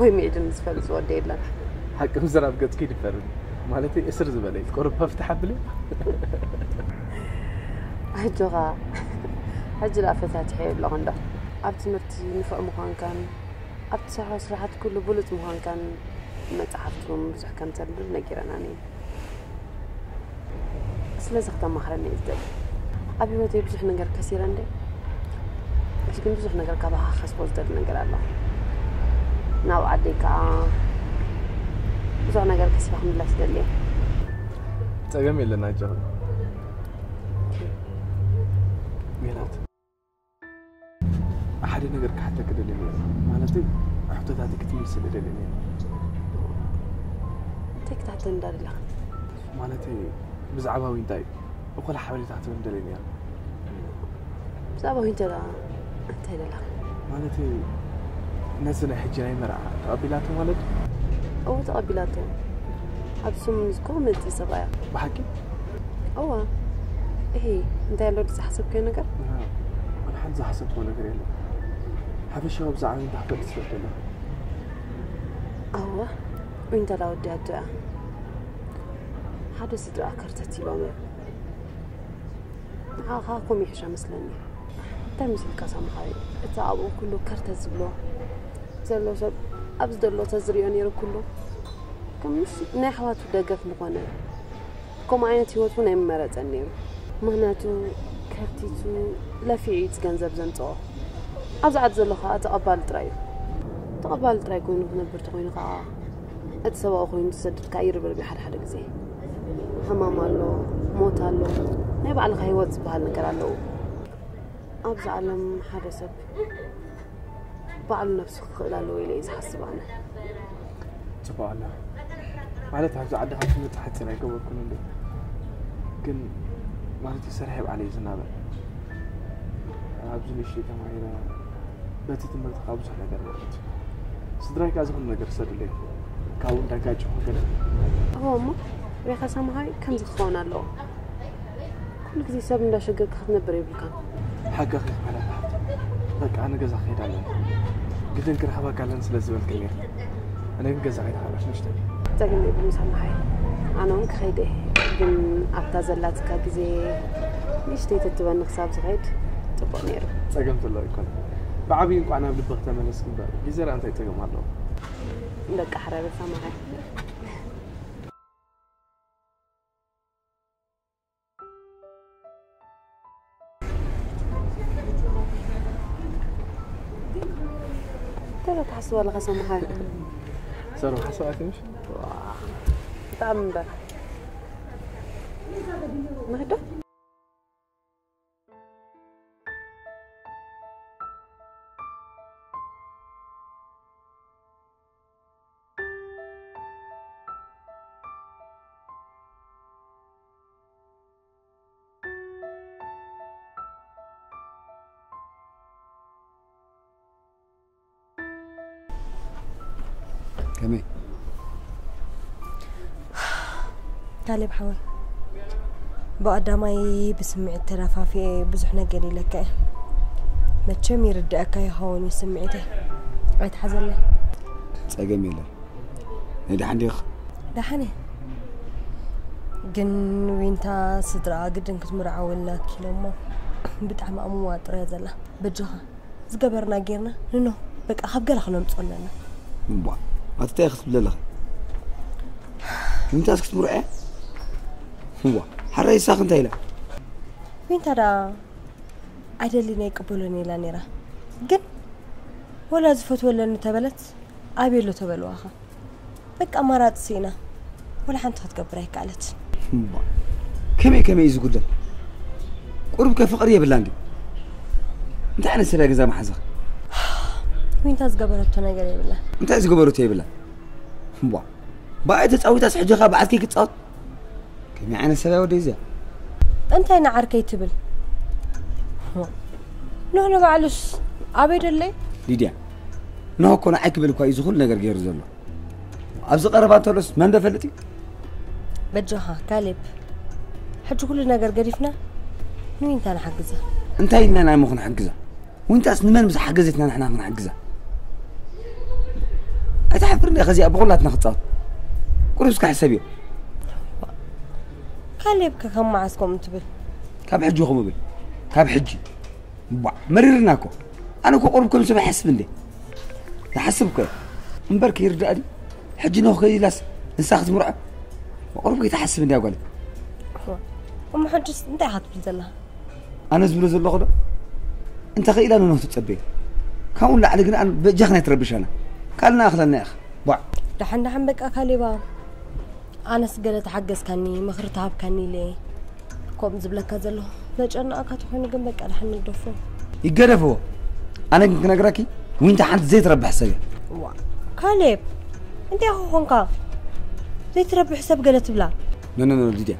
ወይ ምዒድኒ ዝፈልጥ ወዲ የለን። ሓቂ ምዝራብ ገጽኪ ይድፈርኒ። ማለተይ እስር ዝበለ እዩ። ቁሩብ መፍትሕ ኣብሊ። ኣጆኻ፣ ሕጂ ደኣ ፈታቲሐዮ ኣለኹ እንዶ። ኣብ ትምህርቲ ንፉዕ ምዃንካን ኣብ ትሰርሖ ስራሓት ኩሉ ብሉጽ ምዃንካን መጻሕፍቲ እውን ብዙሕ ከም ተንብብ ነጊረናኒ እዩ። ስለዚ ክተማኽረኒ እየ ዝደሊ። ኣብ ህይወተይ ብዙሕ ነገር ከሲረ እንደ፣ ሕጂ ግን ብዙሕ ነገር ካባኻ ክኸስቦ ዝደሊ ነገር ኣሎ። ናብ ዓደይ ከኣ ብዙሕ ነገር ከሲበ ክምለስ ይደሊ እየ። ጸገም የለን ኣጆኺ። ሜላት፣ ሓደ ነገር ክሓተኪ ደልየ ነይረ። ማለተይ፣ ሕቶታተይ ክትምልስለይ ደልየ ነይረ። እንታይ ክትሓተኒ እንዳ ደለኻ? ማለተይ፣ ብዛዕባ ዊንታ እዩ። እኹል ሓበሬታ ክትህበኒ ደልየ ነይረ። ብዛዕባ ዊንታ ደኣ እንታይ ደለኻ? ማለተይ፣ ነዚ ናይ ሕጂ ናይ መርዓ ተቐቢላቶ ማለት ድዩ? እወ፣ ተቐቢላቶ። ኣብ ሰሙን እዚ እኮ መጺእ ሰብኣያ። ብሓቂ? እወ። እሂ፣ እንታይ ኣሎ ዝሓሰብካዮ ነገር? ኣነ ሓንቲ ዝሓሰብክዎ ነገር የለን። ሓፈሻዊ ብዛዕባ ዊንታ ክትፈልጢ ትፈትዊ ዶ? እወ፣ ዊንታ ደኣ ወዲኣቶ እያ። ሓደ ስድራኣ ከርተት ኢሎም እዮም። ንዓኻ ከምኡ ይሕሻ መስለኒ። እንታይ መሲልካ ሳሚ ሓወይ? እቲ ኣብኡ ኩሉ ከርተት ዝብሎ ዘሎ ሰብ ኣብዚ ዘሎ ተዝሪኦ ነይሩ ኩሉ ከም ምስ ናይ ኣሕዋቱ ደገፍ ምኾነ። ከምኡ ዓይነት ህይወት እውን ኣይምመረጸን ነይሩ። ምኽንያቱ ከርቲቱ ለፊዑ እዩ እቲ ገንዘብ ዘምጽኦ። ኣብዚ ዓዲ ዘሎ ከኣ ተቐባሊ ጥራይ እዩ። ተቐባሊ ጥራይ ኮይኑ ክነብር ተኾይኑ ከኣ እቲ ሰብኣዊ ኮይኑ ዝሰድድ ከኣ ይርብርብ እዩ ሓደ ሓደ ግዜ። ሕማም ኣሎ፣ ሞት ኣሎ፣ ናይ ባዕልኻ ህይወት ዝበሃል ነገር ኣለዎ። ኣብዚ ዓለም ሓደ ሰብ ባዕሉ ነብሱ ክኽእል ኣለዎ ኢለ እየ ዝሓስብ ኣነ። ጽቡቕ ኣሎ። ማለት ኣብዚ ዓዲ ካብ ትምህርቲ ሓጺር ኣይገበርኩን እንዶ። ግን ማለት እዩ ሰሪሐ ባዕለይ ዝናበር። ኣብዚ ንእሽተይ ተማሂረ በቲ ትምህርቲ ካብ ብዙሕ ነገር ማለት እዩ። ስድራይ ከኣ ዝኾነ ነገር ክሰዱለይ ካብኡ እንዳጋጨኹ ገለ እሞ ሬኻ ሰማሃይ ከምዚ ክኸውን ኣለዎ። ኩሉ ግዜ ሰብ እንዳሸገርካ ክትነብር የብልካን። ሓቅኺ ማለት። በቃ ኣነ ገዛ ክኸይድ ኣለኒ። ግድን ክረኽበካ ኣለኒ ስለ ዝበልክኒ እየ። ኣነ ግን ገዛ ከይደ ሓራሽ ንእሽተይ። ጸገም የብሉን ሰማሃይ። ኣነ እውን ክኸይድ እየ። ግን ኣብታ ዘላትካ ግዜ ንእሽተይ ተትበኒ ክሳብ ዝኸይድ ጽቡቕ ነይሩ። ጸገም ዘለዎ ኣይኮነን። ብዓብዩ እንኳዕ ናብ ልብኺ ተመለስኪ እምበር ግዜ ደኣ እንታይ ጸገም ኣለዎ? በቃ ሓራረ ሰማሃይ። ተሎ ትሓስብ ኣለኻ ሰማሃር። ሰሩ ሓሳባት ምሽ? ብጣዕሚ እምበር። ንኽዶ? ከመይ? ካሌብ ሓወይ፣ ብቐዳማይ ብስምዒት ተደፋፊኤ ብዙሕ ነገር ኢለካ እየ። መቸም ይርድኣካ ይኸውን እዩ ስምዒተይ። ኣይትሓዘለይ። ጸገም የለን። ናይ ደሓን ዲኺ? ደሓን እየ። ግን ዊንታ ስድራኣ ግድን ክትምርዓወልና ኪሎሞ ብጣዕሚ ኣምዋ ጥራይ ዘላ። በጃኻ ዝገበርና ጌርና ንኖ በቃ ካብ ገላ ክነምፅኦ ኣለና። እምቧ ኣቲ እንታይ ክትብል ኣለኺ? ዊንታስ ክትምርዖ እያ? እምቧ ሓራይ ሳኽ እንታይ ኢላ? ዊንታ ዳ ኣይደልን ኣይቅበሎን ኢላ ነይራ። ግን ወላ ዝፈትወለኒ ተበለት ኣበይ ኣሎ ተበልዋኻ? በቃ ኣማራፂ ስኢና። ወላ ሓንቲ ክትገብር ኣይከኣለት። እምቧ ከመይ ከመይ እዩ ዝጉደል? ቁሩብ ከ ፍቕሪ የብላ እንዲ? እንታይ ዓይነት ሰብ እያ ገዛ መሓዛኽ? ዊንታ ዝገበረቶ ነገር የብላ። እንታይ ዝገበረቶ የብላ? እምቧ ብኣይ ተፃዊታስ ሕጂ ኸ ብዓርከይ ክትፃወት? ከመይ ዓይነት ሰብ እያ ወደይ እዚኣ? እንታይ ንዓርከይ ትብል? ንሆ ንባዕሉስ ኣበይ ደለይ? ሊድያ ንሆ እኮ ንዓይ ክብል እኳ እዩ ዝኹሉ ነገር ገይሩ ዘሎ። ኣብዚ ቀረባ እንተሎስ መን ዶ ፈልጥ እዩ? በጃኻ ካሌብ፣ ሕጂ ኩሉ ነገር ገዲፍና ንዊንታ ንሓግዛ። እንታይ ኢልና ኢና እሞ ክንሕግዛ? ዊንታስ ንመን ምስ ሓገዘትና ንሕና ክንሕግዛ? ኣይትሓፍርን ዲኻ ከዚኣ ብኹላትና ክትጻወት? ቁሩብ እስከ ሕሰብዮ። ካሌብ ከ ካብ መዓስ ከምኡ ትብል? ካብ ሕጂ ከምኡ ብል። ካብ ሕጂ። ቧዕ፣ መሪርና እኮ። ኣነ እኮ ቁሩብ ከም ሰብ ይሓስብ እንዴ? ይሓስብ እኮ እየ። እምበር ከይርዳእ ድዩ? ሕጂ ነኹ ከይላስ ንሳ ክትምርዖ? ቁሩብ ከይትሓስብ እንድያ ጓለይ። እሞ ሕጅስ እንታይ ኢኻ ትብል ዘለኻ? ኣነ ዝብሎ ዘለኹ ዶ? እንተ ኽኢላ ንኖህ ትጸበየ። ካብኡ ንላዕሊ ግን ኣነ በጃኽን ኣይትረብሻና። ካልእ ንኣኽለና ኢኻ። ቧዕ። ደሓን ደሓን በቃ ካሌባ። ኣነስ ገለ ተሓገዝካኒ፣ ምኽሪ ተሃብካኒ ኢለ እየ ከምኡ ዝብለካ ዘለኹ። ዘጨንቐካ ተኾይኑ ግን በቃ ደሓን ንግደፎ። ይገደፍዎ። ኣነ ግን ክነግረኪ፣ ዊንታ ሓንቲ ዘይትረብሕ ሰብ እያ። ዋ፣ ካሌብ፣ እንታይ ኢኻ ኾንካ? ዘይትረብሕ ሰብ ገለ ትብላ? ኖ፣ ኖ፣ ኖ፣ ሊድያ።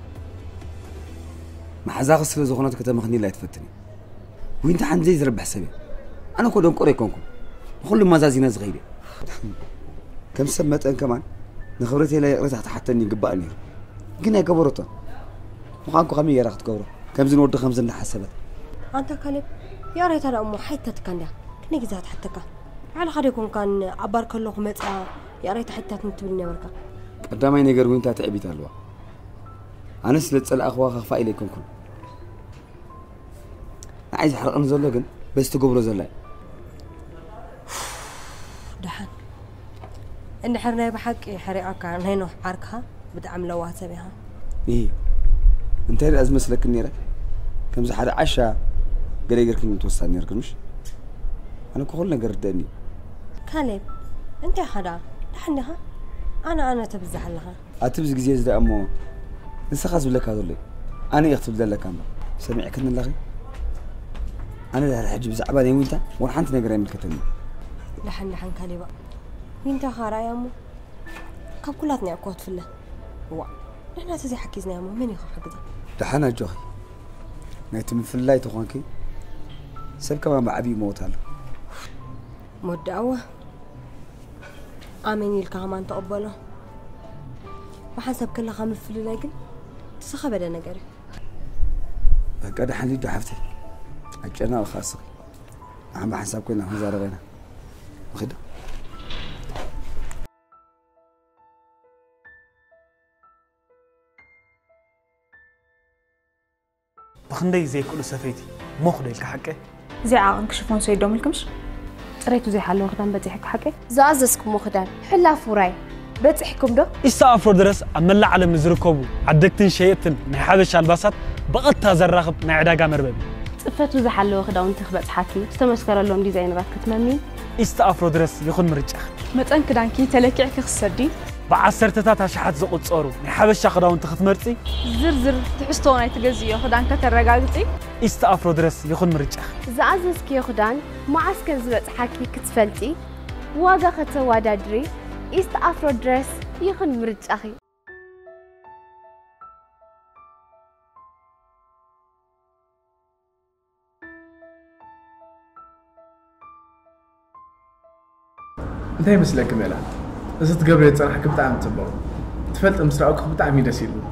መሓዛኺ ስለ ዝኾነት ከተመኽንይላ ኣይትፈትኒ። ዊንታ ሓንቲ ዘይትረብሕ ሰብ እያ። ኣነ እኮ ደንቆሮ ኣይኮንኩን። ንኹሉ መዛዚነ ዝኸይድ እየ። ከም ሰብ መጠን ከማን ንኽብረተይ ኢላ ይቕሬታ ክትሓተኒ ይግባእ ነይሩ። ግን ኣይገበረቶን። ምዃን እኮ ከመይ ገይራ ክትገብሮ? ከምዚ ንወዲ ከምዚ እንዳሓሰበት። ኣንታ ካሌብ፣ ይቕሬታ ደኣ እሞ ሓይታትካ እንድያ። ክንደይ ግዜ ትሓተካ? ባዕልኻ ዶ ኣይኮንካን ኣብ ባር ከለኹ መጺኣ ይቕሬታ ሓይታትኒ ትብል ነበርካ? ቀዳማይ ነገር ዊንታ ትዕቢት ኣለዋ። ኣነ ስለ ዝጸላእኽዋ ከኽፋእ ኢለ ኣይኮንኩን። ንዓይ ዘሕርቕኒ ዘሎ ግን በዚ ትገብሮ ዘላ እዩ። ደሓን እንድሕር ናይ ብሓቂ ሕሪቐካ ናይ ኖህ ዓርክኻ ብጣዕሚ ለዋህ ሰብ ኢኻ። እሂ፣ እንታይ ደኣ ዝመስለክን ነይረ? ከምዚ ሓደ ዓሻ ገለ ጌርክን ትወስዳ ነይርክን ምሽ? ኣነ እኮ ኩሉ ነገር ርደአኒ እዩ። ካሌብ፣ እንታይ ኢኻ ደኣ? ደሓን ዲኻ? ኣነ ኣነ ተብዝሕ ኣለኻ። ኣቲ ብዚ ግዜ እዚ ደኣ እሞ ንስኻ ዝብለካ ዘሎ እዩ። ኣነ እየ ክትብል ዘለካ እምበር። ሰሚዕክኒ ኣለኺ? ኣነ ድሕሪ ሕጂ ብዛዕባ ናይ ዊንታ ወላ ሓንቲ ነገር ኣይምልከተኒ። ደሓን ደሓን ካሌባ። ዊንታ ኸኣ ርኣያ እሞ ካብ ኩላትና እያ እኮ ትፍለ። እዋእ፣ ንሕና ተዘይሓጊዝናያ እሞ መን እዩ ክሕግዛ? ደሓን ኣጆኺ። ናይቲ ምፍልላይ ተኾንኪ ሰብ ከማን ብዓቢኡ ይመውት ኣሎ። መወዳእዋ ኣሜን ኢልካ ከማን ተቐበሎ። ብሓንሳብ ከለኻ ምፍልላይ ግን እቲ ዝኸበደ ነገር እዩ። በቃ ደሓን ሊዱ ሓፍተይ፣ ኣይጨነቕኻ እስኺ። ንሓን ብሓንሳብ ኮይና ክንዛረብ ኢና። ንኺድ። ብኽንደይ ዘይክእሉ ሰፈይቲ ሞኽ ዶ ኢልካ ሓቀ? እዚኣ ዓቕን ክሽፎን ሰይዶም ኢልክምሽ? ጽሬቱ ዘይሓለወ ክዳን በጺሕካ ሓቀ? ዝኣዘዝኩሞ ክዳን ሕላፍ ውራይ በጺሕኩም ዶ? ኢስታ ኣፍሮ ድረስ ኣብ መላእ ዓለም ንዝርከቡ ዓደግትን ሸየጥትን ናይ ሓበሻ ኣልባሳት ብቐጥታ ዘራኽብ ናይ ዕዳጋ መርበብ እዩ። ጽፈቱ ዝሓለወ ክዳውንቲ ክበጽሓኪ ዝተመስከረሎም ዲዛይነራት ክትመሚ። ኢስታ ኣፍሮ ድረስ ይኹን ምርጫኺ። መጠን ክዳንኪ ተለኪዕኪ ክትሰዲ። ብዓሰርተታት ኣሽሓት ዝቑጸሩ ናይ ሓበሻ ክዳውንቲ ክትመርጺ። ዝርዝር ትሕዝቶ ናይ ትገዝእዮ ክዳን ከተረጋግጺ። ኢስታ ኣፍሮ ድረስ ይኹን ምርጫኺ። ዝኣዘዝክዮ ክዳን መዓስ ከም ዝበጽሓኪ ክትፈልጢ፣ ዋጋ ከተወዳድሪ፣ ኢስት ኣፍሮ ድረስ ይኹን ምርጫኺ። እንታይ ይመስለኪ ሜላት? እዚ ትገብርዮ ዝጸናሕኪ ብጣዕሚ ጽቡቕ። ትፈልጢ ምስ ረኣኩኺ ብጣዕሚ እዩ ደስ ኢሉኒ።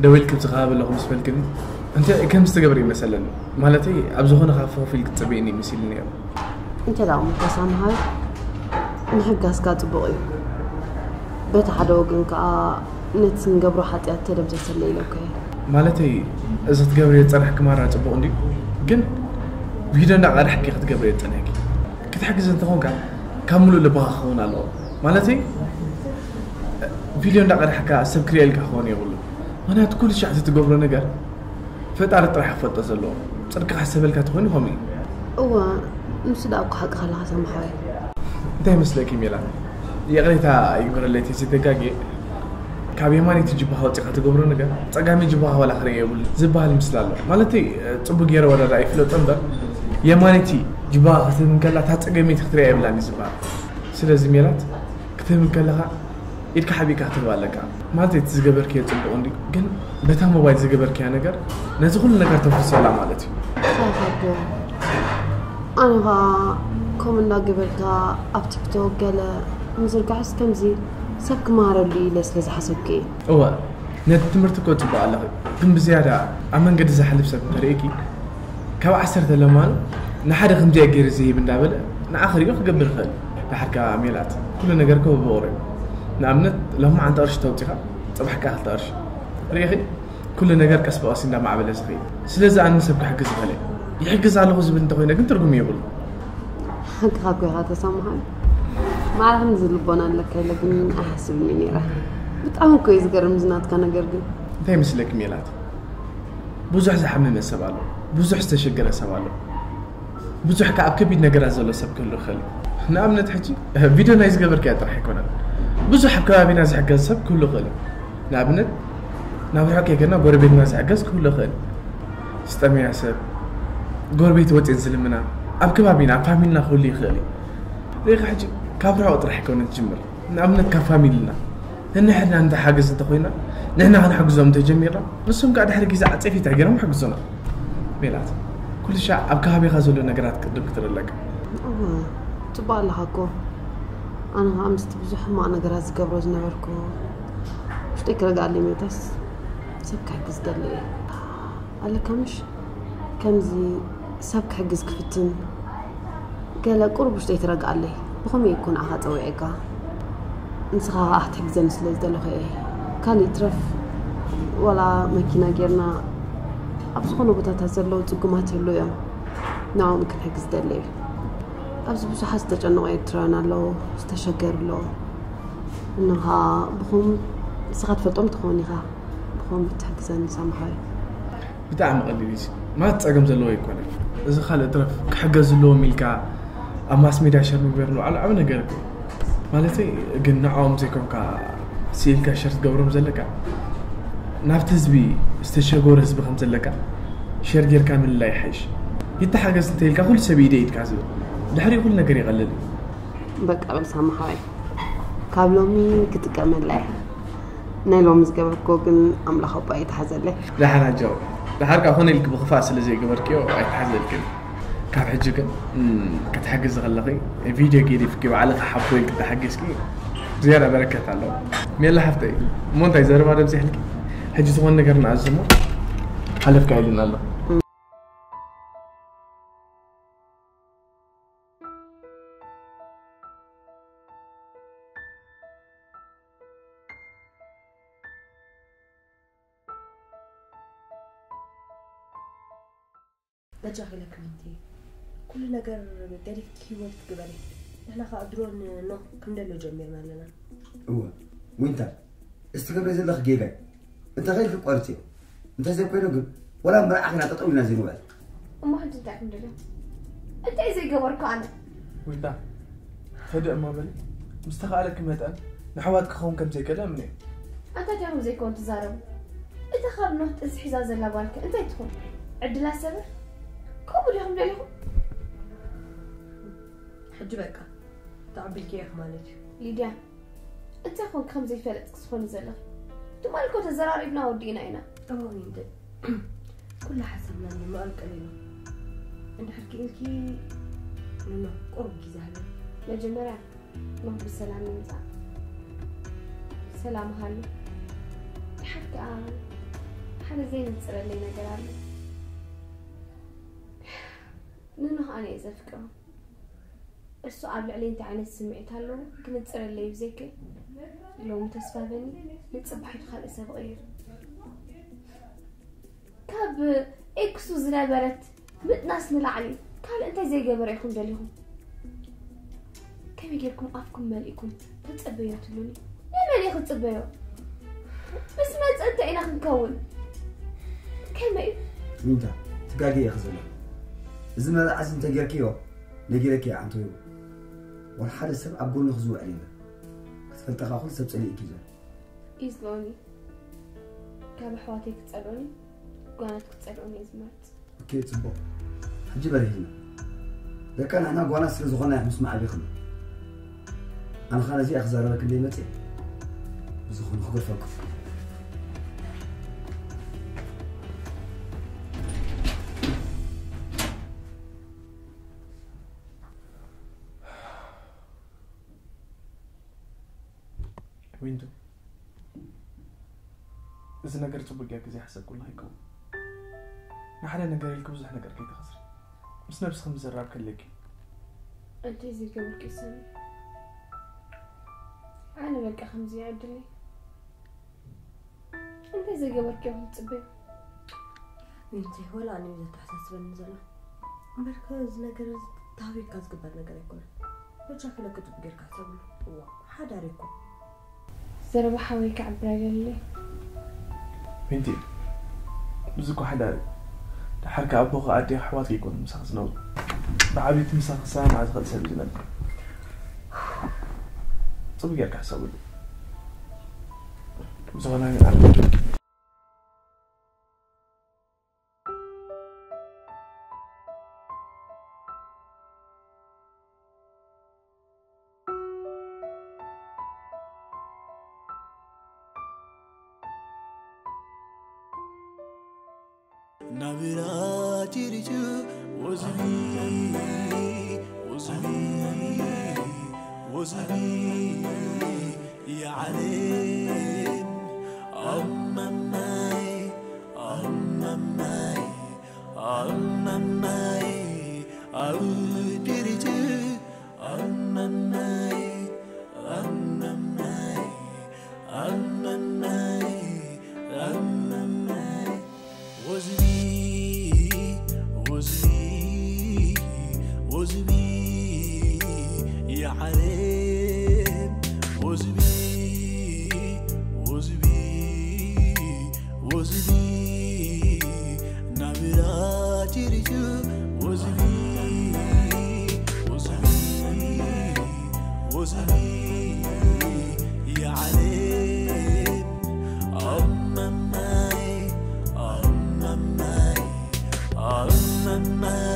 ደው ኢልኪ ኣብዚ ከባቢ ኣለኹ ምስ በልክኒ እንታይ ከምዚ ትገብሪ ይመሰለኒ። ማለተይ ኣብ ዝኾነ ካፈ ኮፍ ኢልኪ ትጽበይኒ መሲሉኒ ነይሩ። እንተ ደኣ እሞ ተሰምሃር ምሕጋዝካ ጽቡቕ እዩ። በቲ ሓደ ወገን ከኣ ነቲ ንገብሮ ሓጢኣት ተደምሰሰለይ ኢለካ እየ። ማለተይ እዚ ክትገብርዮ ዝጸናሕኪ ማራ ጽቡቕ እንድዩ፣ ግን ቪድዮ እንዳቐዳሕኪ ክትገብርዮ ዝጸኒሕኪ። ክትሕግዚ እንተኾንካ ካብ ምሉእ ልብኻ ክኸውን ኣለዎ። ማለተይ ቪድዮ እንዳቐዳሕካ ሰብ ክርእየልካ ክኸውን የብሉን። ምኽንያቱ ኩሉ ሻዕ እቲ ትገብሮ ነገር ፈጣሪ ጥራሕ ክፈልጦ ዘለዎ። ጽድቂ ክሕሰበልካ ተኾይኑ ከምኡ እዩ። እወ፣ ንሱ ደኣ እኮ ሓቅኻ ኣለኻ ሳሚ ሓወይ። እንታይ ይመስለኪ ሜላት? ይቕሬታ ይግበረለይ ተዘይተጋግየ። ካብ የማነይቲ ጅባኻ ወጺኻ ትገብሮ ነገር ጸጋመይ ጅባኻ ዋላ ክርእዮ የብሉን ዝበሃል ምስላ ኣሎ። ማለተይ ጽቡቕ ገይረ ዋላ ደኣ ይፍለጦ እምበር የማነይቲ ጅባኻ ክትህብ እንከላ እታ ጸገመይቲ ክትርእያ የብላን እዩ ዝበሃል። ስለዚ ሜላት ክትህብ እንከለኻ ኢድካ ሓቢእካ ክትህብ ኣለካ። ማለተይ እቲ ዝገበርክዮ ጽቡቕ እንድዩ፣ ግን በታ ሞባይል ዝገበርክያ ነገር ነዚ ኩሉ ነገር ተፍርሶ ኣላ ማለት እዩ። ኣይ ሓቦ፣ ኣነ ኸኣ ከምኡ እናገበርካ ኣብ ቲክቶክ ገለ ምዝርጋሕስ ከምዚ ሰብ ክመሃረሉ ኢለ ስለ ዝሓሰብኩ እየ። እወ፣ ነቲ ትምህርቲ እኮ ጽቡቕ ኣለኺ፣ ግን ብዝያዳ ኣብ መንገዲ ዝሓልፍ ሰብ እንተርእይኪ ካብ ዓሰርተ ለማኑ ንሓደ ከምዚኣ ገይሩ ዝህብ እንዳበለ ንዓ ክሪኦ ክገብር ይኽእል። ድሓር ከኣ ሜላት ኩሉ ነገር እኮ ብፍቕሪ እዩ። ንኣብነት ሎማዓንቲ ቅርሺ ተውጺኻ ጽባሕ ከኣ ክልተ ቅርሺ ርኢኺ፣ ኩሉ ነገር ቀስ ብቐስ እንዳማዕበለ ዝኸይድ። ስለዚ ኣነ ንሰብ ክሕግዝ ይኽእል እየ። ይሕግዝ ኣለኹ ዝብል እንተኾይነ ግን ትርጉም የብሉን። ሓቅኻ እኮ ኢኻ ተሰምሃር። ማዕረ ክንድዚ ልቦና ኣለካ ኢለ ግን ኣይሓስብን እየ ነይረ። ብጣዕሚ እኮ እዩ ዝገርም እዚ ናትካ ነገር ግን። እንታይ ይመስለኪ ሜላት? ብዙሕ ዝሓመመ ሰብ ኣሎ፣ ብዙሕ ዝተሸገረ ሰብ ኣሎ፣ ብዙሕ ከኣ ኣብ ከቢድ ነገራት ዘሎ ሰብ ክህሉ ይኽእል እዩ። ንኣብነት ሕጂ ቪድዮ ናይ ዝገበርክያ ጥራሕ ኣይኮነን፣ ብዙሕ ኣብ ከባቢና ዝሕገዝ ሰብ ክህሉ ይኽእል እዩ። ንኣብነት ናብ ርሑቕ ከይከድና ጎረቤትና ዝሕገዝ ክህሉ ይኽእል እዩ። ዝጠመያ ሰብ፣ ጎረቤት ወፅየን ዝልምና፣ ኣብ ከባቢና ኣብ ፋሚልና ክህሉ ይኽእል እዩ። ሪኢኻ ሕጂ ካብ ርሑቕ ጥራሕ ኣይኮነን ትጅምር። ንኣብነት ካብ ፋሚልና ነንሕድና ንተሓግዝ እንተኾይና ንሕና ክንሕግዞም እንተጀሚርና ንሶም ከዓ ድሕሪ ግዜ ዓፀፊታ ገይሮም ይሕግዙና። ሜላት ኩሉ ሻዕ ኣብ ከባቢኻ ዘሎ ነገራት ቅድም ክትርኢ ኣለካ። እወ ፅቡቅ ኣለኻ እኮ ኣነ ከዓ ምስቲ ብዙሕ ሕማቅ ነገራት ዝገብሮ ዝነበርኩ ውሽጠይ ክረግኣለይ መታስ ሰብ ክሕግዝ ደሊ እየ ኣለካ ምሽ ከምዚ ሰብ ክሕግዝ ክፍትን ገለ ቁሩብ ውሽጠይ ትረግኣለይ። ብኸመይ እኮ ንዓኻ ጸዊዐካ? ንስኻ ኸኣ ክትሕግዘኒ ስለ ዝደለኹ እየ። ካልእ ይትረፍ ዋላ መኪና ጌርና ኣብ ዝኾነ ቦታታት ዘለዉ ጽጉማት ይህልዉ እዮም። ንዕኦም ክንሕግዝ ዝደሊ እየ። ኣብዚ ብዙሓት ዝተጨነቑ ኤርትራውያን ኣለዉ፣ ዝተሸገሩ ኣለዉ። እንኻ ብኹም ንስኻ ትፈልጦም ትኸውን ኢኻ። ብኸምኡ ትሕግዘኒ ሳምሓይ። ብጣዕሚ ቀሊል እዩ ማለት ጸገም ዘለዎ ኣይኮነን። እዚ ካልእ ትረፍ ክሕገዝ ዘለዎም ኢልካ ኣብ ማስ ሜድያ ሸር ምግበር ንባዕሉ ዓቢ ነገር እዩ። ማለተይ ግን ንዕኦም ዘይኮንካ ስኢልካ ሸር ትገብሮም ዘለካ ናብቲ ህዝቢ ዝተሸገረ ህዝቢ ከም ዘለካ ሸር ጌርካ ምልላይ ይሓይሽ። ይተሓገዝ እንተ ኢልካ ኩሉ ሰብ ኢደ ኢድካ ዝብል ድሕሪኡ ኩሉ ነገር ይቐልል እዩ። በቃ በል ሳምሓይ ካብ ሎሚ ክጥቀመላ እየ። ናይ ሎሚ ዝገበርክዎ ግን ኣምላኽ ኣቦይ ኣይትሓዘለይ። ደሓን ኣጆኺ። ደሓር ከኣ ኮነ ኢልኪ ብኽፋእ ስለ ዘይገበርክዮ ኣይትሓዘልክን። ካብ ሕጂ ግን እም፣ ክትሕግዚ ከለኺ ቪድዮ ገዲፍኪ ባዕልኺ ሓቦ ኢልኪ እንተሓጊዝኪ ዝያዳ በረከት ኣለዎ። ሜላ ሓፍተይ፣ እሞ እንታይ ዘረባ ደብዚሕልኪ? ሕጂ ዝኾነ ነገር ንኣዝሞ ሓለፍካ ኢልና ኣሎ። በጃኺ ለክምንቲ፣ ኩሉ ነገር ገዲፍኪ ሂወት ግበሪ። ንሕና ከዓ ድሮ ንኖህ ክንደሎ ጀሚርና ኣለና። እወ ዊንታ፣ እስቲ ገብረ ዘለኺ ጌጋይ እንተ ኸይልኪ ቆርፅዮ። እንተ ዘይኮይኑ ግን ወላ መርዓኺና ጠጠው ኢልና ዘይንውዕል። እሞ ሕጂ እንታይ ክንደልዮ? እንታይ ዘይገበርኩ ኣነ? ዊንታ፣ ተደእ እሞ በሊ፣ ምስ ተኻእለኪ መጠን ንኣሕዋት ክኸውን ከም ዘይክእል እምነ። ኣንታ ዲኹም ዘይከውን ትዛረቡ? እታ ካብ ኖህ ጥንሲ ሒዛ ዘላ ጓልከ እንታይ ትኹን? ዕድላ ሰብር? ከምኡ ዲኹም ደሊኹም? ሕጂ በቃ ተቐቢልክዮ ኢኺ ማለት እዩ። ሊድያ፣ እንታይ ኮንኪ ከም ዘይፈለጥኪ ትኾኒ ዘለኺ? ትማሊ እኮ ተዘራሪብና ወዲእና ኢና። እወ ዊንታ፣ ኩሉ ሓሳብና እንድዩ ምቕልቅል ኢሉ። እንድሕር ክኢልኪ ንኖህ ቁሩብ ግዜ ሃቢ። መጀመርያ ኖህ ብሰላም ይምጻእ። ሰላም ሃሉ። ድሓር ከኣ ሓደ ዘይንጽረለይ ነገር ኣሎ። ንኖህ ኣነ እየ ዘፍቅሮ። እሱ ኣብ ልዕለይ እንታይ ዓይነት ስምዒት ኣለዎ ክንጽረለይ ብዘይከ ሎሚ ተስፋ በኒ ንጽባሒቱ ካልእ ሰብ እቕይር። ካብ ኤክሱ ዝነበረት ምጥናስ ንላዕሊ ካልእ እንታይ ዘይገበረ ኢኹም ደሊኹም? ከመይ ጌርኩም ኣፍኩም መሊእኩም ተጸበዮ ትብሉኒ? ንመን እየ ክጽበዮ? ምስ መጸ እንታይ ኢና ክንከውን? ከመይ እዩ? ዊንታ፣ ትጋገ ኢኺ ዘለኺ። እዚ መርዓ እዚ እንተጌርክዮ ነጊረኪ እየ ኣንቶዮ። ዋላ ሓደ ሰብ ኣብ ጎንኺ ዝውዕል የለን። ክትፈልጠኻ ኩሉ ሰብ ጸሊእኪ እዩ ዘሎ። እዩ ዝለኦኒ። ካብ ኣሕዋተይ ክጸልኦኒ ጓናት ክጸልኦኒ እየ ዝመርጽ። ኦኬ ጽቡቕ። ሕጂ በሪህልና። ደቃ ንሕና ጓና ስለ ዝኾና እያ ምስ መዓቢኹም። ኣነ ኸኣ ነዚኣ ክዛረበክ እንደ መጽእ ብዝኾነ ክገድፈኩም። ዊንቱ፣ እዚ ነገር ጽቡቅ ጌርኪ ዘይሓሰብኩሉ ኣይከውን። ንሓደ ነገር ኢልኪ ብዙሕ ነገር ከይትኸስሪ፣ ምስ ነብስኺ ምዝራብ ከለኪ። እንታይ ዘይገበርኩ እዩ ሰሚር? ኣነ በቃ ከምዚ ይዕድለይ። እንታይ ዘይገበርኩ እዮም ትጽበዩ? ዊንቱ፣ ወላ ኣነ እዩ ዘተሓሳስበኒ ዘሎ። እምበርከ እዚ ነገር እዚ ተሃቢብካ ዝግበር ነገር ኣይኮነን። በጃኺ ለክቱብ ጌርካ ሕሰብሉ። እዋ ሓዳር እኮ። ዘረባ ሓወይ ክዕብር ኣይደልለይ። ዊንቲ፣ እዚ እኮ ሓዳር እዩ። ደሓር ከኣ ኣቦኺ ኣዴኺ ኣሕዋት ከይኮኑ ምሳኺ ዝነብሩ። ብዓብይቲ ምሳኺ ክሰማማዕ ዝኽእል ሰብ እዩ ዝነብር። ጽቡቕ ጌርካ ሕሰብሉ። ብዝኾነ ግን ኣነ ናብራ ቲሪቱ ወዝቢ ወዝቢ ወዝቢ የዓለም ኣመማይ ኣመማይ ኣመማይ ኣብ ቲሪቱ ኣመማይ ኣመማይ ኣመማይ ኣመማይ ወዝቢ ወዝቢ ወዝቢ የዓለም ወዝቢ ወዝቢ ወዝቢ ናብራ ቲሪቱ ወዝቢ ወዝቢ ወዝቢ የዓለም ኣመማይ ኣመማይ ኣመማይ